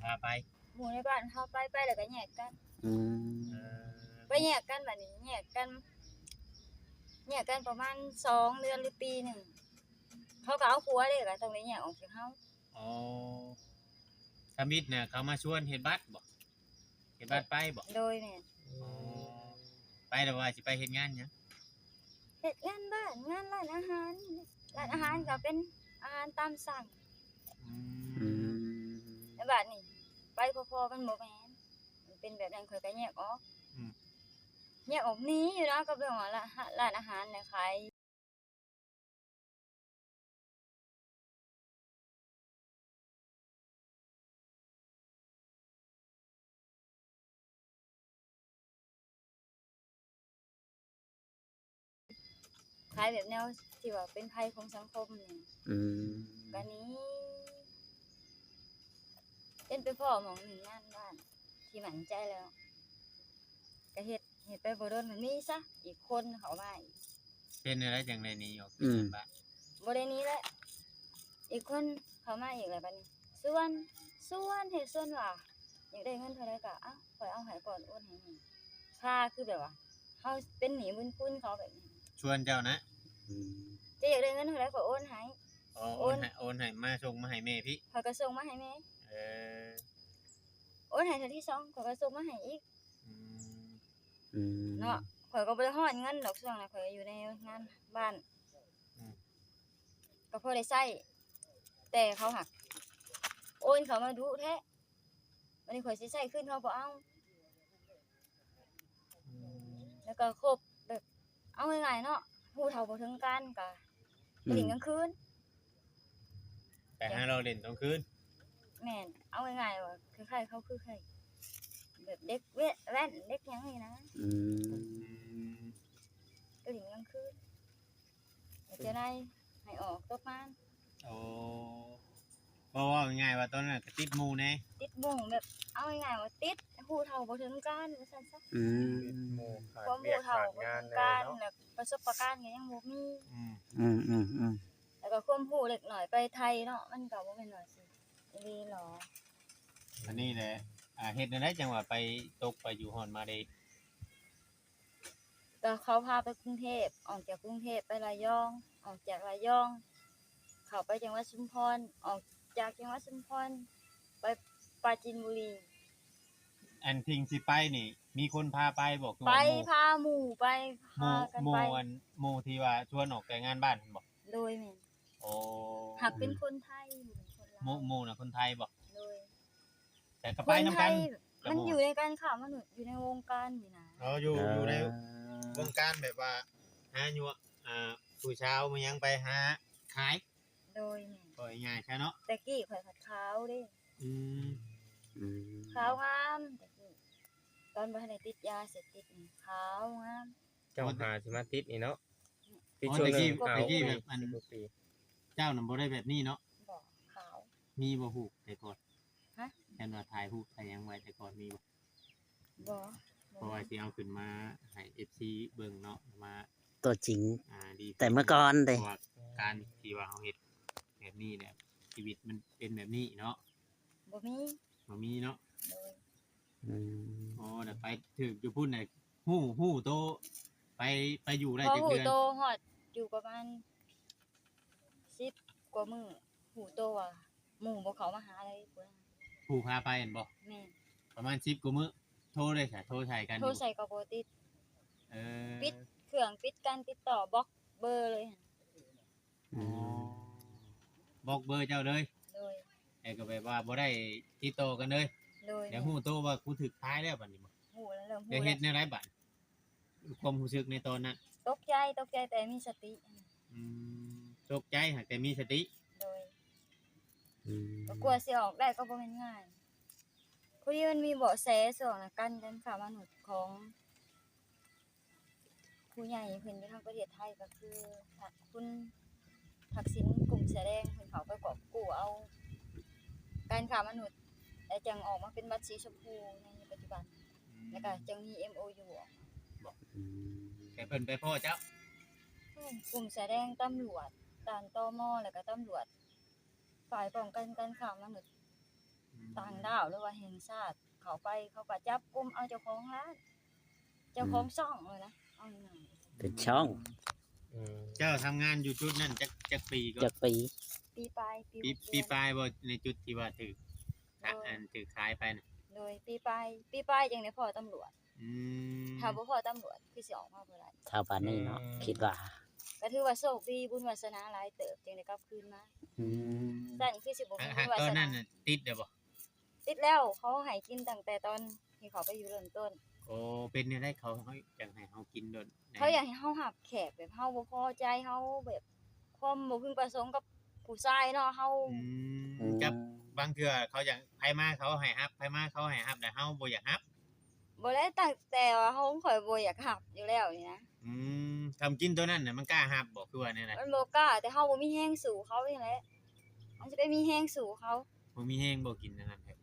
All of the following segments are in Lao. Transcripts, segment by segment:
ພາໄປ? ໝູ່ໃນບ້ານເຮົາໄປ ໄປແລ້ວກໍແຍກກັນ. ອືມ ເອີ ໄປແຍກກັນ ບາດນີ້ແຍກກັນ ແຍກກັນປະມານສອງເດືອນ ຫຼື ປີໜຶ່ງ ເຂົາກໍເອົາຜົວເດ້ ກໍຕ້ອງໄດ້ແຍກອອກຈາກເຮົາ. ອໍ ທຳອິດນະ ເຂົາມາຊວນເຮັດບັດບໍ? ເຮັດບັດໄປບໍ? ໂດຍ ແມ່ນ. ອໍ ໄປແລ້ວວ່າຊິໄປເຮັດງານຫຍັງ? ເຮັດງານບ້ານ ງານຮ້ານອາຫານ. ຮ້ານອາຫານກໍເປັນອາຫານຕາມສັ່ງ. ອືມ ແລ້ວບາດນີ້ໄປພໍໆ ມັນບໍ່ແມ່ນ ມັນເປັນແບບນັ້ນ ຂ້ອຍກໍແຍກອອກ. ອືມ ແຍກອອກໜີຢູ່ນະ ກັບເລື່ອງວ່າ ຮ້ານອາຫານນະ ຂາຍ ຂາຍແບບແນວທີ່ວ່າເປັນໄພຂອງສັງຄົມນີ້. ອືມ ກະໜີ ຈົນໄປພໍ້ໝ່ອງໜຶ່ງງານບ້ານທີ່ໝັ້ນໃຈແລ້ວ ກະເຮັດ ເຮັດໄປບໍ່ດົນ ມັນມີຊະ ອີກຄົນເຂົ້າມາອີກ. ເປັນແນວໃດຈັ່ງໄດ້ໜີອອກຈາກ ອືມ ງານບ້ານ? ບໍ່ໄດ້ໜີແຫຼະ ອີກຄົນເຂົ້າມາອີກແລ້ວ ບາດນີ້ຊວນ ຊວນເຮັດ ຊວນວ່າ ຢາກໄດ້ເງິນເທົ່າໃດກໍ ເອົ້າ ຂ້ອຍເອົາໃຫ້ກ່ອນ ໂອນໃຫ້ແມ່. ຄ່າຄືແບບວ່າ ເຮົາເປັນໜີບຸນຄຸນເຂົາແບບນີ້. ຊວນເຈົ້ານະ? ອືມ ເຈົ້າຢາກໄດ້ເງິນເທົ່າໃດ ຂ້ອຍໂອນໃຫ້. ອໍ ໂອນ ໂອນໃຫ້ ໂອນໃຫ້ ມາສົ່ງມາໃຫ້ແມ່ພີ້? ຂ້ອຍກໍສົ່ງມາໃຫ້ແມ່. ເອີ ໂອນໃຫ້ເທື່ອທີສອງ ຂ້ອຍກໍສົ່ງມາໃຫ້ອີກ. ອືມ ອືມ ເນາະ ຂ້ອຍກໍບໍ່ໄດ້ຮອດເງິນດອກ ຊ່ວງນັ້ນຂ້ອຍຢູ່ໃນງານບ້ານ. ອືມ ກໍພໍໄດ້ໃຊ້ ແຕ່ເຂົາຫາກໂອນເຂົ້າມາດຸແທ້ ບາດນີ້ຂ້ອຍຊິໃຊ້ຄືນເຂົາບໍ່ເອົາ. ອືມ ແລ້ວກໍຄົບແບບ ເອົາງ່າຍໆເນາະ ຮູ້ເທົ່າບໍ່ເຖິງການ ກໍ ອືມ ໄປຫຼິ້ນກາງຄືນ ໄປຫາເລາະຫຼິ້ນຕອນຄືນ. ແມ່ນ ເອົາງ່າຍໆວ່າ ຄ້າຍໆເຂົາຄືຄ້າຍແບບເດັກແວ່ນ ເດັກຫຍັງນີ້ນະ. ອືມ ອືມ ໄປຫຼິ້ນກາງຄືນ ເຈົ້ານາຍໃຫ້ອອກຕົກງານ. ໂອ້ ເວົ້າ ເວົ້າງ່າຍໆວ່າຕອນນັ້ນກໍຕິດໝູ່ແດ່. ຕິດໝູ່ແບບ ເອົາງ່າຍໆວ່າຕິດ ຮູ້ເທົ່າບໍ່ເຖິງການວ່າຊັ້ນຊະ. ອືມ ຕິດໝູ່ ຂາດວຽກຂາດງານແດ່ເນາະ ແລ້ວປະສົບປະການກໍຍັງບໍ່ມີ. ອືມ ອືມໆໆ ແລ້ວກໍຄວາມຮູ້ເລັກນ້ອຍໄປໄທເນາະ ມັນກໍບໍ່ແມ່ນວ່າຊິອີ່ຫຼີຫຼໍ. ອັນນີ້ແຫຼະ ອ່າ ເຮັດແນວໃດຈັ່ງວ່າໄປຕົກໄປຢູ່ຮອດມາເດ? ກໍເຂົາພາໄປກຸງເທບ ອອກຈາກກຸງເທບໄປລະຍອງ ອອກຈາກລະຍອງ ເຂົ້າໄປຈັງຫວັດຊຸມພອນ ອອກຈາກຈັງຫວັດຊຸມພອນໄປປາຈີນບູລີ. ອັນທີ່ຊິໄປນີ້ ມີຄົນພາໄປບໍ່? ຄືວ່າ ໄປ ໝູ່ ພາໝູ່ໄປ ໝູ່ ພາກັນໄປ. ໝູ່ ອັນ ໝູ່ທີ່ວ່າຊວນອອກແຕ່ງານບ້ານຫັ້ນບໍ່? ໂດຍ ແມ່ນ. ໂອ້ ຫາກເປັນຄົນໄທ ບໍ່ແມ່ນຄົນລາວ. ໝູ່ ໝູ່ນະຄົນໄທບໍ່? ໂດຍ. ແຕ່ກໍໄປນຳກັນ ຄົນໄທ ມັນຢູ່ໃນການຄ້າມະນຸດ ຢູ່ໃນວົງການນີ້ນະ. ອໍ ຢູ່ ເອີ ຢູ່ໃນວົງການແບບວ່າຫາຍົວະ ອ່າ ຜູ້ສາວມາຫຍັງໄປຫາຂາຍ. ໂດຍ ແມ່ນ. ເວົ້າງ່າຍໆຊະເນາະ ແຕ່ກີ້ຂ້ອຍພັດຂາວເດ້. ອືມ ອືມ ຂາວງາມແຕ່ກີ້ ຕອນບໍ່ທັນໄດ້ຕິດຢາເສບຕິດນີ້ ຂາວງາມ. ເຈົ້າຫາຊິມາຕິດນີ້ເນາະ ຕິດ ອໍ ຊ່ວງໜຶ່ງ ແຕ່ກີ້ ແຕ່ກີ້ແບບອັນ ສິບກວ່າປີ ເຈົ້ານະບໍ່ໄດ້ແບບນີ້ເນາະ? ບໍ່ ຂາວ. ມີບໍ່ຮູບແຕ່ກ່ອນ? ຮະ? ແມ່ນວ່າຖ່າຍຮູບຖ່າຍຫຍັງໄວ້ແຕ່ກ່ອນມີບໍ່? ບໍ່ ບໍ່. ເພາະວ່າຊິເອົາຂຶ້ນມາໃຫ້ເອັຟຊີເບິ່ງເນາະ ວ່າຕົວຈິງ ອ່າ ດີ ແຕ່ເມື່ອກ່ອນເດ້ ເພາະວ່າການທີ່ວ່າເຮົາເຮັດແບບນີ້ແຫຼະ ຊີວິດມັນເປັນແບບນີ້ເນາະ. ບໍ່ມີ ບໍ່ມີເນາະ. ໂດຍ. ອືມ ອໍ ແລ້ວໄປຖືກຢູ່ພຸ້ນນະ ຮູ້ ຮູ້ໂຕ ໄປ ໄປຢູ່ໄດ້ຈັກເດືອນ? ພໍຮູ້ໂຕຮອດຢູ່ປະມານສິບກວ່າມື້ ຮູ້ໂຕວ່າໝູ່ບໍ່ເຂົ້າມາຫາເລີຍ. ຜູ້ພາໄປຫັ້ນບໍ່? ແມ່ນ. ປະມານສິບກວ່າມື້ ໂທເລີຍຊະ ໂທໃສ່ກັນ ໂທໃສ່ກໍບໍ່ຕິດ. ເອີ ປິດເຄື່ອງ ປິດການຕິດຕໍ່ ບລັອກເບີເລີຍ. ອໍ ອືມ ບລັອກເບີເຈົ້າເລີຍ. ໂດຍ. ແລ້ວກໍແບບວ່າບໍ່ໄດ້ຕິດຕໍ່ກັນເລີຍ. ໂດຍ. ແລ້ວຮູ້ໂຕວ່າກູຖືກຂາຍແລ້ວບັດນີ້ບໍ່? ຮູ້ແລ້ວ ເລີ່ມຮູ້ແລ້ວ. ເຮັດແນວໃດບັດ? ຄວາມຮູ້ສຶກໃນຕອນນັ້ນ? ຕົກໃຈ ຕົກໃຈແຕ່ມີສະຕິ. ອືມ ຕົກໃຈຫາກແຕ່ມີສະຕິ. ໂດຍ. ອືມ ກໍກວ່າຊິອອກໄດ້ກໍບໍ່ແມ່ນງ່າຍ ພໍດີມັນມີເບາະແສຊ່ວງນັ້ນ ການ ການຄ້າມະນຸດຂອງ ຜູ້ໃຫຍ່ເພິ່ນຢູ່ທາງປະເທດໄທ ກໍຄື ທ່ານ ຄຸນ ທັກສິນ ກຸ່ມເສືອແດງ ເພິ່ນເຂົ້າໄປກອບກູ້ເອົາການຄ້າມະນຸດ ແລະ ຈຶ່ງອອກມາເປັນບັດສີຊົມພູໃນປັດຈຸບັນ. ອືມ ແລ້ວກໍຈຶ່ງມີເອັມໂອຢູອອກມາ. ບໍ່? ອືມ ແຕ່ເພິ່ນໄປພໍ້ເຈົ້າ? ແມ່ນ ກຸ່ມເສືອແດງ ຕຳຫຼວດ ດ່ານ ຕມ ແລ້ວກໍຕຳຫຼວດ ຝ່າຍປ້ອງກັນການຄ້າມະນຸດ. ອື ຕ່າງດ້າວ ຫຼືວ່າແຫ່ງຊາດເຂົ້າໄປ ເຂົາກໍຈັບກຸມເອົາເຈົ້າຂອງຮ້ານ ເຈົ້າຂອງ ອືມ ຊ່ອງເລີຍນະ ເອົາງ່າຍໆ ເປັນຊ່ອງ. ອືມ ເຈົ້າທຳງານຢູ່ຈຸດນັ້ນຈັກ ຈັກປີກໍ? ຈັກປີ? ປີປາຍ ປີ ປີ ປີປາຍບໍ່ ໃນຈຸດທີ່ວ່າຖືກ ໂດຍ ອັນຖືກຂາຍໄປນະ? ໂດຍ ປີປາຍ ປີປາຍຈັ່ງໄດ້ພໍ້ຕຳຫຼວດ. ອືມ ຖ້າບໍ່ພໍ້ຕຳຫຼວດຄືຊິອອກມາບໍ່ໄດ້ ຖ້າປານນີ້ເນາະ ອືມ ຄິດວ່າ ກໍຖືວ່າໂຊກດີ ບຸນວາສະໜາຫຼາຍເຕີບ ຈຶ່ງໄດ້ກັບຄືນມາ. ອືມ ຊັ້ນຄືຊິບໍ່ມີບຸນວາສະໜາ. ຕອນນັ້ນຕິດແລ້ວບໍ່? ຕິດແລ້ວ ເຂົາໃຫ້ກິນຕັ້ງແຕ່ຕອນທີ່ເຂົາໄປຢູ່ເລີ່ມຕົ້ນ. ໂອ້ ເປັນແນວໃດ ເຂົາ ເຂົາຢາກໃຫ້ເຮົາກິນໂດນ? ເຂົາຢາກໃຫ້ເຮົາຮັບແຂກ ແບບເຮົາບໍ່ພໍໃຈ ເຮົາແບບ ຄວາມບໍ່พึງປະສົງກັບຜູ້ຊາຍເນາະ ເຮົາ ອືມ ອືມ ກັບບາງເທື່ອເຂົາຢາກ ໃຜມາເຂົາໃຫ້ຮັບ ໃຜມາເຂົາໃຫ້ຮັບ ແຕ່ເຮົາບໍ່ຢາກຮັບ. ບໍ່ແລ້ວ ຕັ້ງແຕ່ວ່າເຮົາ ຂ້ອຍບໍ່ຢາກຮັບຢູ່ແລ້ວນີ້ນະ. ອືມ ຄຳກິນໂຕນັ້ນນະ ມັນກ້າຮັບບໍ່ ຄືວ່າແນວໃດ? ມັນບໍ່ກ້າ ແຕ່ເຮົາບໍ່ມີແຮງສູ້ເຂົານີ້ແຫຼະ ມັນຊິໄປມີແຮງສູ້ເຂົາ. ບໍ່ມີແຮງບໍ່ກິນອັນນັ້ນແທ້?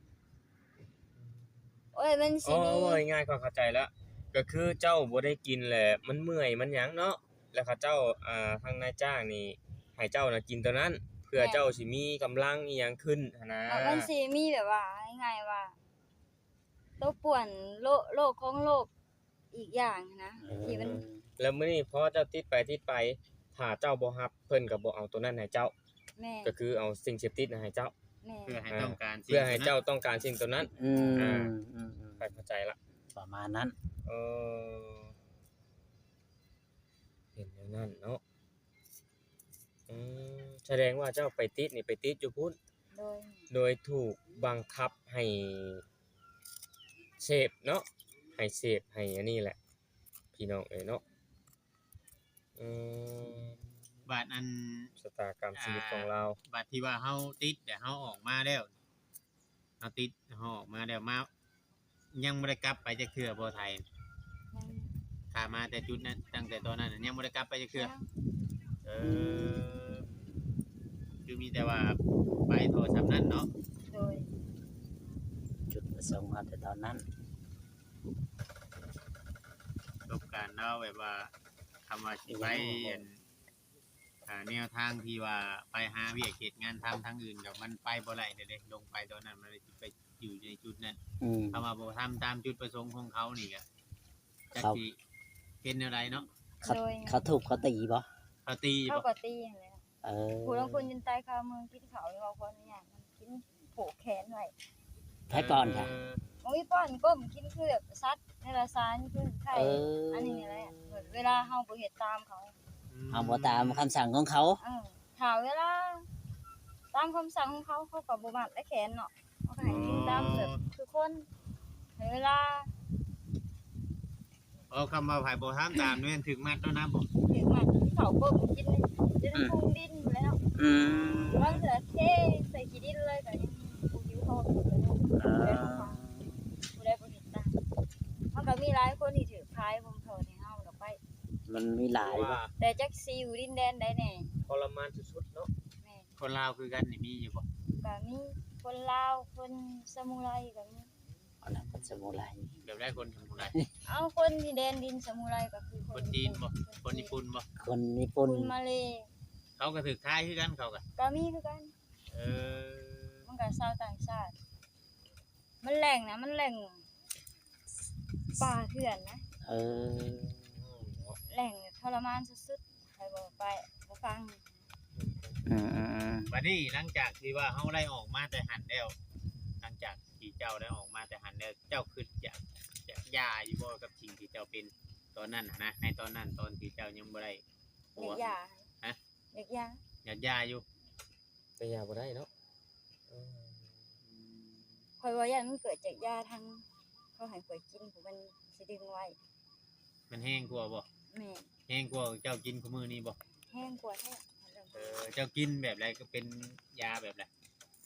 ໂອ້ຍ ມັນຊິມີ ອໍ ເວົ້າງ່າຍໆ ຂ້ອຍເຂົ້າໃຈແລ້ວ ກໍຄືເຈົ້າບໍ່ໄດ້ກິນແຫຼະ ມັນເມື່ອຍມັນຫຍັງເນາະ ແລ້ວເຂົາເຈົ້າ ອ່າ ທາງນາຍຈ້າງນີ້ໃຫ້ເຈົ້ານະກິນໂຕນັ້ນ ເພື່ອ ແມ່ນ ເຈົ້າຊິມີກຳລັງອີ່ຫຍັງຂຶ້ນຫັ້ນນະ. ເອີ ມັນຊິມີແບບວ່າ ງ່າຍໆວ່າ ຕົວປ່ວນໂລ ໂລກຂອງໂລກ ອີກຢ່າງນະ ເອີ ທີ່ມັນ ແລ້ວມື້ນີ້ພໍເຈົ້າຕິດໄປຕິດໄປ ຖ້າເຈົ້າບໍ່ຮັບ ເພິ່ນກໍບໍ່ເອົາໂຕນັ້ນໃຫ້ເຈົ້າ. ແມ່ນ ກໍຄືເອົາສິ່ງເສບຕິດນະໃຫ້ເຈົ້າ. ແມ່ນ ເພື່ອໃຫ້ ອ່າ ຕ້ອງການ ເພື່ອໃຫ້ເຈົ້າຕ້ອງການສິ່ງໂຕນັ້ນ. ອືມ ອ່າ ອືມໆ ຂ້ອຍເຂົ້າໃຈລະ ປະມານນັ້ນ. ເອີ ເປັນແນວນັ້ນເນາະ. ອືມ ສະແດງວ່າເຈົ້າໄປຕິດນີ້ ໄປຕິດຢູ່ພຸ້ນ ໂດຍ ໂດຍຖືກບັງຄັບໃຫ້ເສບເນາະ ໃຫ້ເສບ ໃຫ້ອັນນີ້ແຫຼະ ພີ່ນ້ອງເອີຍເນາະ. ອືມ ບາດອັນ ຊະຕາກຳຊີວິດຂອງລາວ ບາດທີ່ວ່າເຮົາຕິດ ແລ້ວເຮົາອອກມາແລ້ວ ເຮົາຕິດ ເຮົາອອກມາແລ້ວ ມາ ຍັງບໍ່ໄດ້ກັບໄປຈັກເທື່ອບໍ່ໄທ? ຍັງ. ຖ້າມາແຕ່ຈຸດນັ້ນ ຕັ້ງແຕ່ຕອນນັ້ນນະ ຍັງບໍ່ໄດ້ກັບໄປຈັກເທື່ອ? ຍັງ. ເອີ ຄືມີແຕ່ວ່າໄປພໍສ່ຳນັ້ນເນາະ? ໂດຍ. ຈຸດປະສົງເຮົາແຕ່ຕອນນັ້ນ ປະສົບການລາວແບບວ່າ ຄຳວ່າຊິໄປ ອັນ ອ່າ ແນວທາງທີ່ວ່າໄປຫາວຽກເຮັດງານທຳທາງອື່ນກໍມັນໄປບໍ່ໄດ້ເດ້ ລົງໄປຕອນນັ້ນມັນໄດ້ໄປຢູ່ໃນຈຸດນັ້ນ. ອືມ ຖ້າວ່າບໍ່ທຳຕາມຈຸດປະສົງຂອງເຂົານີ້ກໍຈັກ ເຂົາ ຊິເປັນແນວໃດເນາະ. ເຂົາ ໂດຍ ເຂົາທຸບເຂົາຕີບໍ່? ເຂົາຕີບໍ່? ເຂົາກໍຕີຫັ້ນແຫຼະ. ເອີ ຜູ້ລາງຄົນຈົນຕາຍຄາເມືອງ ກິນເຂົ້ານີ້ ເວົ້າຂໍອະນຸຍາດ ມັນກິນຜູກແຂນໄວ້. ໃຜປ້ອນຄະ? ເອີ ບໍ່ມີປ້ອນ ກົ້ມກິນຄືແບບສັດເດຍລະສານ ຄືໄຂ່ ເອີ ອັນນີ້ແຫຼະ ເວລາເຮົາບໍ່ເຮັດຕາມເຂົາ ອືມ ເຮົາບໍ່ຕາມຄຳສັ່ງຂອງເຂົາ. ເອີ ຖ້າເວລາຕາມຄຳສັ່ງຂອງເຂົາ ເຂົາກໍບໍ່ມັດແລະແຂນເນາະ ເຂົາກໍໃຫ້ກິນຕາມແບບຄືຄົນ ໃຫ້ເວລາ ອໍ ຄຳວ່າໃຜບໍ່ທຳຕາມນີ້ແມ່ນຖືກມັດໂລດນະບໍ? ຖືກມັດ ເຂົາກົ້ມກິນຈົນ ອືມ ພຸງດິນພຸ້ນແຫຼະເນາະ. ອືມ ບາງເທື່ອເທໃສ່ຂີ້ດິນເລີຍກໍຍັງມີ ຜູ້ຫິວເຂົ້າກິນກໍໄດ້. ເອີ ຜູ້ໃດບໍ່ເຮັດຕາມ ມັນກໍມີຫຼາຍຄົນທີ່ຖືກຂາຍ ບໍ່ເຂົ້າໃນເຮົາດອກໄປ ມັນມີຫຼາຍ. ແຕ່ຈັກຊິຢູ່ດິນແດນໃດແດ່ ທໍລະມານສຸດໆເນາະ. ແມ່ນ. ຄົນລາວຄືກັນນີ້ມີຢູ່ບໍ່? ກໍມີ ຄົນລາວ ຄົນສະມູໄລກໍມີ. ອັນນັ້ນເປັນສະມູໄລ. ແບບໃດຄົນສະມູໄລ? ເອົາ ຄົນທີ່ແດນດິນສະມູໄລກໍຄືຄົນ ຄົນຈີນບໍ່? ຄົນຈີນ ຄົນຍີ່ປຸ່ນບໍ່? ຄົນຍີ່ປຸ່ນ ຄົນມາເລ. ເຂົາກໍຖືກຂາຍຄືກັນ ເຂົາກໍ ກໍມີຄືກັນ. ເອີ ມັນກໍຊາວຕ່າງຊາດ ມັນແຫຼ່ງນະ ມັນແຫຼ່ງປ່າເຖື່ອນນະ. ເອີ ແຫຼ່ງທໍລະມານສຸດໆ ໃຜບໍ່ໄປ ບໍ່ຟັງ. ອືມໆໆ ບັດນີ້ຫຼັງຈາກທີ່ວ່າເຮົາໄດ້ອອກມາແຕ່ຫັ້ນແລ້ວ ຫຼັງຈາກທີ່ເຈົ້າໄດ້ອອກມາແຕ່ຫັ້ນແລ້ວ ເຈົ້າຄິດຢາກ ຢາກຢ່າຢູ່ບໍ່ກັບສິ່ງທີ່ເຈົ້າເປັນຕອນນັ້ນຫັ້ນນະ? ໃນຕອນນັ້ນ ຕອນທີ່ເຈົ້າຍັງບໍ່ໄດ້ຜົວ ຢາກຢ່າ. ຮະ? ຢາກຢ່າ. ຢາກຢ່າຢູ່ ແຕ່ຢ່າບໍ່ໄດ້ເນາະ. ເອີ ຂ້ອຍວ່າຢ້ານມັນເກີດຈາກຢາທາງເຂົາໃຫ້ຂ້ອຍກິນ ຜູ້ມັນຊິດຶງໄວ້. ມັນແຮງກວ່າບໍ່? ແມ່ນ. ແຮງກວ່າເຈົ້າກິນຄູ່ມື້ນີ້ບໍ່? ແຮງກວ່າແທ້. ເອີ ເຈົ້າກິນແບບໃດ ກໍເປັນຢາແບບໃດ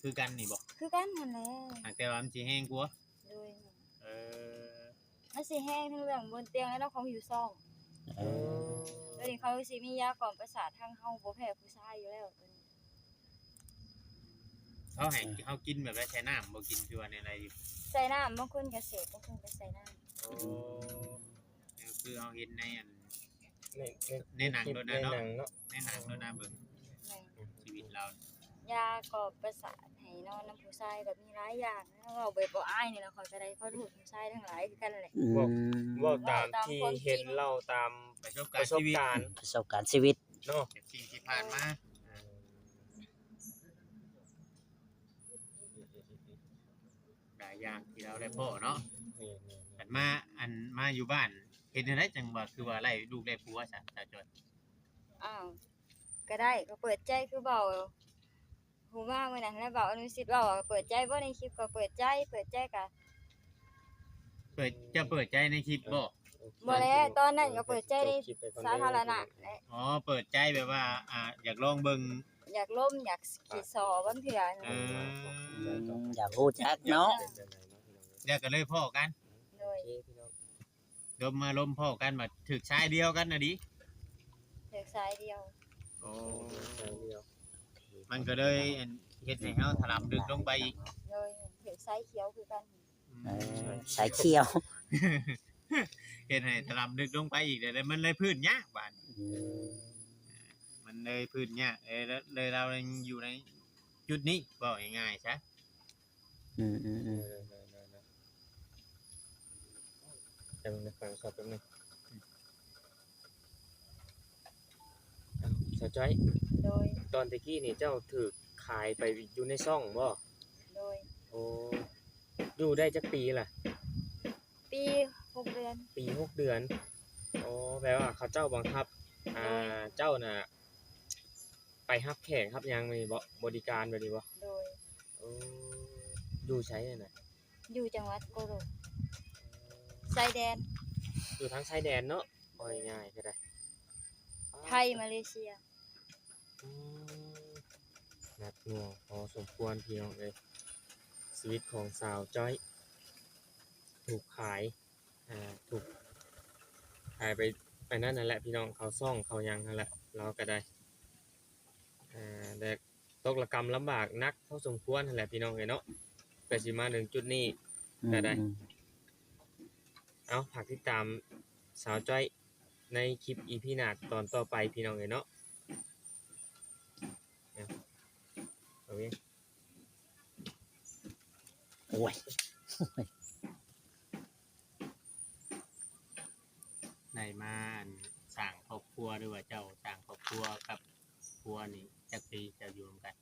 ຄືກັນນີ້ບໍ່? ຄືກັນຫັ້ນແຫຼະ ຫາກແຕ່ວ່າມັນຊິແຮງກວ່າ. ໂດຍ. ເອີ ມັນຊິແຮງທັງເລື່ອງບົນຕຽງ ແລະ ນຳຂອງຢູ່ຊ່ອງ. ເອີ ໂດຍນີ້ເຂົາຊິມີຢາກລ່ອມປະສາດທາງເຮົາ ບໍ່ແພ້ຜູ້ຊາຍຢູ່ແລ້ວໂຕນີ້. ເຂົາໃຫ້ເຮົາກິນແບບໃດ? ໃສ່ນ້ຳບໍ່? ກິນຄືວ່າແນວໃດຢູ່? ໃສ່ນ້ຳ ບາງຄົນກໍເສກ ບາງຄົນກໍໃສ່ນ້ຳ. ໂອ້ ແນວຄືເຮົາເຫັນໃນອັນ ໃນ ໃນ ໃນໜັງໂລດນະເນາະ ໃນໜັງເນາະ ໃນໜັງໂລດນະເບິ່ງ. ແມ່ນ. ຊີວິດລາວ ຢາກລ່ອມປະສາດໃຫ້ ນອນນຳຜູ້ຊາຍກໍມີຫຼາຍຢ່າງ ເວົ້າແບບບໍ່ອາຍນີ້ລະ ຂ້ອຍກໍໄດ້ຂໍໂທດຜູ້ຊາຍທັງຫຼາຍຄືກັນແຫຼະ. ອືມ ເວົ້າ ເວົ້າຕາມທີ່ເຫັນເລົ່າຕາມປະສົບການ ປະສົບການ ປະສົບການຊີວິດເນາະ ສິ່ງທີ່ຜ່ານມາ ຫຼາຍຢ່າງທີ່ລາວໄດ້ພໍ້ເນາະ. ແມ່ນໆ ອັນມາ ອັນມາຢູ່ບ້ານເຮັດແນວໃດຈັ່ງວ່າ ຄືວ່າໄດ້ລູກໄດ້ຜົວຊະ ສາວຈ້ອຍ? ອ້າວ ກໍໄດ້ ກໍເປີດໃຈ ຄືເວົ້າ ຜູ້ມາມື້ນັ້ນແຫຼະ ເວົ້າອະນຸສິດເວົ້າວ່າ ເປີດໃຈບໍ່ໃນຄລິບ ກໍເປີດໃຈ ເປີດໃຈກະ ເປີດ ເຈົ້າເປີດໃຈໃນຄລິບບໍ່? ບໍ່ແຫຼະ ຕອນນັ້ນກໍເປີດໃຈໃນສາທາລະນະແຫຼະ. ອໍ ເປີດໃຈແບບວ່າ ອ່າ ຢາກລອງເບິ່ງ ຢາກລົມ ຢາກຂີ້ສໍ້ບາງເທື່ອ. ເອີ ອືມ ຢາກຮູ້ຈັກເນາະ ແລ້ວກໍເລີຍພໍ້ກັນ. ໂດຍ ລົມມາລົມພໍ້ກັນ ບາດຖືກຊາຍດຽວກັນນະຕິ? ຖືກຊາຍດຽວ. ໂອ້ ຊາຍດຽວ ມັນກໍເລີຍ ອັນ ເຮັດໃຫ້ເຮົາຖະຫຼຳເລິກລົງໄປອີກ. ໂດຍ ຖືກຊາຍຂຽວຄືກັນ. ອືມ ເອີ ຊາຍຂຽວ ເຮັດໃຫ້ຖະຫຼຳເລິກລົງໄປອີກ ແລ້ວມັນເລີຍຟື້ນຍາກບາດນີ້. ອືມ ມັນເລີຍຟື້ນຍາກ ເອີ ເລີຍລາວຍັງຢູ່ໃນຈຸດນີ້ ເວົ້າງ່າຍໆຊະ. ອືມໆໆ ເອີ ແປັບໜຶ່ງນະ ຂໍສອບແປັບໜຶ່ງ. ອ້າວ ສາວຈ້ອຍ ໂດຍ ຕອນແຕ່ກີ້ນີ້ເຈົ້າຖືກຂາຍໄປຢູ່ໃນຊ່ອງບໍ່? ໂດຍ ໂອ້ ຢູ່ໄດ້ຈັກປີລະ? ປີຫົກເດືອນ. ປີຫົກເດືອນ. ອໍ ແປວ່າເຂົາເຈົ້າບັງຄັບ ໂດຍ ອ່າ ເຈົ້ານະ ໄປຮັບແຂກຮັບຫຍັງນີ້ບໍ? ບໍລິການແບບນີ້ບໍ? ໂດຍ. ໂອ້ ຢູ່ໃສຫັ້ນນະ? ຢູ່ຈັງຫວັດໂກໂລ ຊາຍແດນ. ຢູ່ທາງຊາຍແດນເນາະ ເວົ້າງ່າຍໆກໍໄດ້ ໄທ ມາເລເຊຍ. ອືມ ໜັກໜ່ວງພໍສົມຄວນພີ່ນ້ອງເອີຍ ຊີວິດຂອງສາວຈ້ອຍ ຖືກຂາຍ ອ່າ ຖືກຂາຍໄປ ໄປນັ້ນຫັ້ນແຫຼະພີ່ນ້ອງ ເຂົ້າຊ່ອງເຂົ້າຫຍັງຫັ້ນແຫຼະ ລາວກໍໄດ້ ອ່າ ແລະ ຕົກລະກຳລຳບາກໜັກພໍສົມຄວນຫັ້ນແຫຼະພີ່ນ້ອງເອີຍເນາະ ກວ່າຊິມາເຖິງຈຸດນີ້ກໍໄດ້. ອືມ ເອົາ ຝາກຕິດຕາມສາວຈ້ອຍໃນຄລິບອີພີໜ້າຕອນຕໍ່ໄປພີ່ນ້ອງເອີຍເນາະ. ເອົາ ເອົາເວີຍ ໂອ້ຍ ໄດ້ມາ ອັນ ສ້າງຄອບຄົວ ຫຼືວ່າເຈົ້າສ້າງຄອບຄົວກັບຜົວນີ້ຈັກປີ ເຈົ້າຢູ່ນຳກັນ?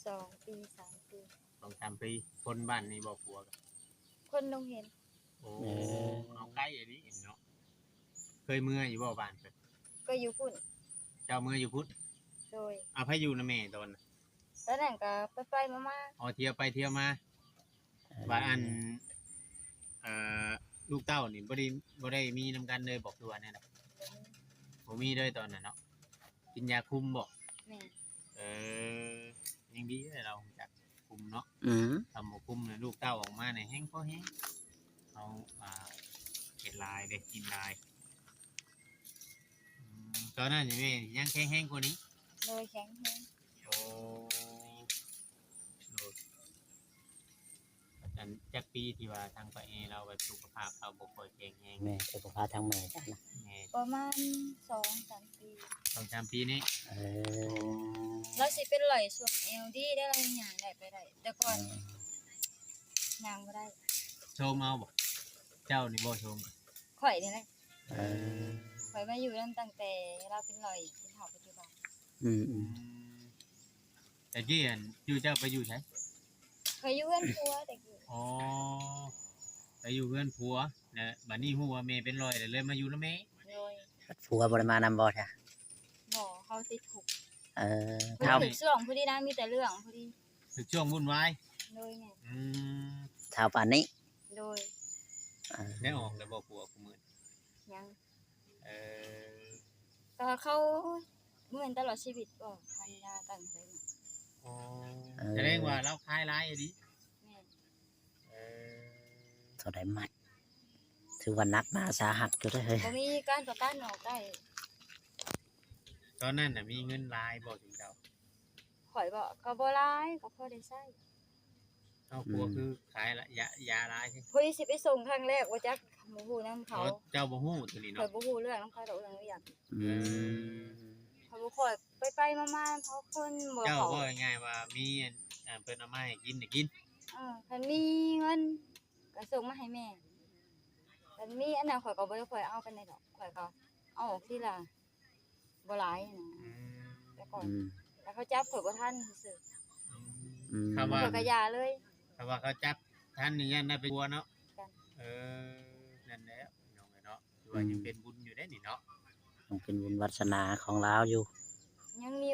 ສອງປີ ສາມປີ. ສອງສາມປີ. ຄົນບ້ານນີ້ບໍ່ ຜົວ? ຄົນດົງເຫັນ. ໂອ້ ເອີ ເອົາ ໃກ້ອີ່ຫຼີເນາະ. ເຄີຍເມືອຢູ່ບໍ່ບ້ານເພິ່ນ? ເຄີຍຢູ່ພຸ້ນ. ເຈົ້າເມືອຢູ່ພຸ້ນ? ໂດຍ. ເອົາ ໃຜຢູ່ນຳແມ່ຕອນນັ້ນ? ຕອນນັ້ນກໍໄປໆມາໆ. ອໍ ທ່ຽວໄປທ່ຽວມາ. ເອີ ວ່າອັນ ເອີ ລູກເຕົ້ານີ້ບໍ່ໄດ້ ບໍ່ໄດ້ມີນຳກັນເລີຍບໍ ຄືວ່າແນວໃດ? ບໍ່ມີ. ບໍ່ມີເລີຍຕອນນັ້ນເນາະ. ກິນຢາຄຸມບໍ? ແມ່ນ. ເອີ ຍັງດີແຫຼະ ລາວຮູ້ຈັກຄຸມເນາະ. ອືມ ຄັນບໍ່ຄຸມນະ ລູກເຕົ້າອອກມານີ້ແຮງພໍແຮງ ເຮົາ ອ່າ ເຮັດຫຼາຍເດ້ ກິນຫຼາຍ. ອືມ ຕອນນັ້ນນີ້ແມ່ຍັງແຂງແຮງກວ່ານີ້? ໂດຍ ແຂງແຮງ. ໂອ້ ໂດຍ. ອັນ ຈັກປີທີ່ວ່າທາງປະເອລາວແບບສຸຂະພາບລາວບໍ່ຄ່ອຍແຂງແຮງ? ແມ່ນ ສຸຂະພາບທາງແມ່ເຈົ້ານະ? ແມ່ນ. ປະມານສອງສາມປີ. ສອງສາມປີນີ້? ເອີ ລາວຊິເປັນຫຼອຍຊ່ວງແອວດີໄດ໋ ລາວຍັງຍ່າງໄດ້ໄປໄດ້ ແຕ່ກ່ອນ ເອີ ຍ່າງບໍ່ໄດ້. ໂຊມເອົາບໍ? ເຈົ້ານີ້ບໍ່ໂຊມ? ຂ້ອຍນີ້ແຫຼະ. ເອີ ຂ້ອຍມາຢູ່ນຳຕັ້ງແຕ່ລາວເປັນຫຼອຍ ຈົນເທົ່າປັດຈຸບັນ. ອືມໆ ອືມ ແຕ່ກີ້ ອັນ ຢູ່ ເຈົ້າໄປຢູ່ໃສ? ຂ້ອຍຢູ່ເຮືອນຜົວແຕ່ກີ້. ອໍ ໄປຢູ່ເຮືອນຜົວ ແລ້ວບັດນີ້ຮູ້ວ່າແມ່ເປັນລອຍ ແລ້ວເລີຍມາຢູ່ນຳແມ່. ໂດຍ. ຜົວບໍ່ໄດ້ມານຳບໍ່ຊະ? ບໍ່ ເຮົາຕິດຄຸກ. ເອີ ຖືກຊ່ວງພໍດີນະ ມີແຕ່ເລື່ອງພໍດີ. ຖືກຊ່ວງວຸ່ນວາຍ. ໂດຍ ແມ່ນ. ອືມ ເຖົ້າປານນີ້. ໂດຍ. ເອີ ໄດ້ອອກແລ້ວບໍ່ຜົວຄູ່ມື້? ຍັງ. ເອີ ກໍເຂົາເໝືອນຕະຫຼອດຊີວິດບໍ່ ພັນຍາກັນໄປ. ອໍ ເອີ ສະແດງວ່າລາວຂາຍຫຼາຍອີ່ຫຼີ. ແມ່ນ. ເອີ ເທົ່າໃດມັດ? ຖືວ່າໜັກໜາສາຫັດຢູ່ເດ້. ບໍ່ມີການປະກັນອອກໄດ້. ຕອນນັ້ນນະມີເງິນຫຼາຍບໍ່ ຊຸມເຈົ້າ? ຂ້ອຍບໍ? ກໍບໍ່ຫຼາຍ ກໍພໍໄດ້ໃຊ້. ເອົາ ຜົວ ອືມ ຄືຂາຍລະ ຢາ ຢາຫຼາຍ. ພໍດີຊິໄປສົ່ງຄັ້ງແລກ ບໍ່ຈັກ ບໍ່ຮູ້ນຳເຂົາ. ອໍ ເຈົ້າບໍ່ຮູ້ໂຕນີ້ເນາະ? ຂ້ອຍບໍ່ຮູ້ເລື່ອງນຳເຂົາດອກ ເລື່ອງວຽກ. ອືມ ເອີ ຂ້ອຍບໍ່ຄ່ອຍໄປໆມາໆ ເຂົາຄົນບໍ່ ເຈົ້າ ເຂົ້າ ເວົ້າງ່າຍໆວ່າມີອັນ ອັນເພິ່ນເອົາມາໃຫ້ກິນນີ້ກິນ ເອີ ຄັນມີເງິນກໍສົ່ງມາໃຫ້ແມ່ ຄັນມີອັນນັ້ນຂ້ອຍກໍບໍ່ໄດ້ຄ່ອຍເອົາປານໃດດອກ ຂ້ອຍກໍເອົາອອກທີລະບໍ່ຫຼາຍນະ ອືມ ແຕ່ກ່ອນ ອືມ ແຕ່ເຂົາຈັບຂ້ອຍບໍ່ທັນຊື່ໆ ອືມ ອືມ ຂ້ອຍກໍຢ່າເລີຍ ຖ້າວ່າເຂົາຈັບທັນນີ້ຢ້ານໄດ້ໄປຜົວເນາະ ເອີ ນັ້ນແຫຼະພີ່ນ້ອງເອີຍເນາະ ຖືວ່າຍັງເປັນບຸນຢູ່ເດ້ນີ້ເນາະ ຍັງເປັນບຸນວາສະໜາຂອງລາວຢູ່ ຍັງມີ